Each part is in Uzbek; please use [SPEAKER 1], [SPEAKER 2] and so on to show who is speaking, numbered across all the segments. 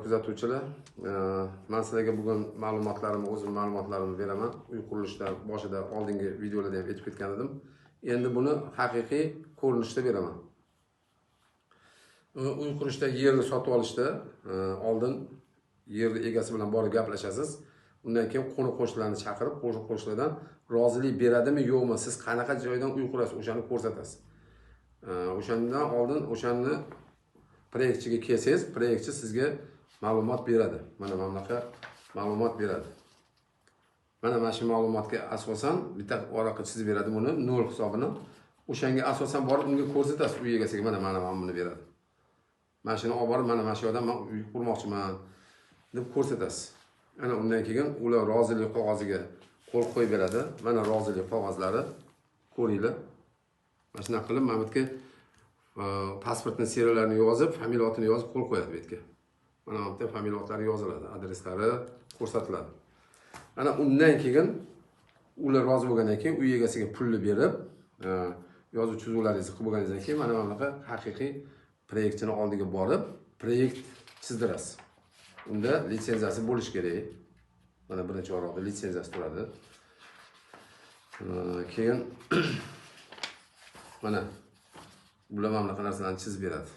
[SPEAKER 1] kuzatuvchilar. Men sizlarga bugun ma'lumotlarimni, o'zim ma'lumotlarimni beraman. Uy qurilishida boshida oldingi videolarda ham aytib ketgan edim. Endi buni haqiqiy ko'rinishda beraman. Uy qurishda yerni sotib olishda oldin yerni egasi bilan borib gaplashasiz. Undan keyin qo'ni qo'shnilarni chaqirib, qo'ni qo'shnilardan rozilik beradimi, yo'qmi, siz qanaqa joydan uy qurasiz, o'shani ko'rsatasiz. O'shandan oldin o'shani proyektchiga kelsangiz, proyektchi sizga ma'lumot beradi. Mana bunaqa ma'lumot beradi. Mana shu ma'lumotga asosan bitta varaqa chizib beradi buni, nol hisobini. O'shanga asosan borib unga ko'rsatasiz, uy egasiga mana buni beradi. Mana shuni olib borib, mana shu yerdan men uy qurmoqchiman deb ko'rsatasiz. Ana undan keyin ular rozilik qog'oziga qo'l qo'yib beradi. Mana rozilik qog'ozlari ko'ringlar. Mana shunaqa qilib mana bu yerga pasportni seriyalarini yozib, familiya otini yozib qo'l qo'yadi bu yerga. Mana bu yerda familiya otlari yoziladi, adreslari ko'rsatiladi. Ana undan keyin ular rozi bo'lgandan keyin uy egasiga pulni berib, yozuv chizuvlaringizni qilib bo'lganingizdan keyin mana bunaqa haqiqiy proyektchini oldiga borib, proyekt chizdirasiz. Unda litsenziyasi bo'lishi kerak. Mana birinchi o'rinda litsenziyasi turadi. Keyin mana bular mana bunaqa narsalarni chizib beradi.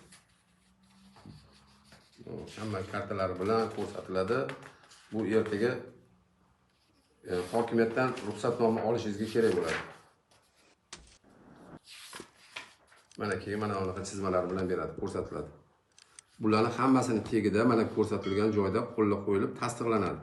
[SPEAKER 1] Hamma kartalari bilan ko'rsatiladi. Bu ertaga hokimiyatdan ruxsatnoma olishingizga kerak bo'ladi. Mana keyin mana bunaqa chizmalar bilan beradi, ko'rsatiladi. Bularni hammasini tagida mana ko'rsatilgan joyda qo'lga qo'yilib tasdiqlanadi.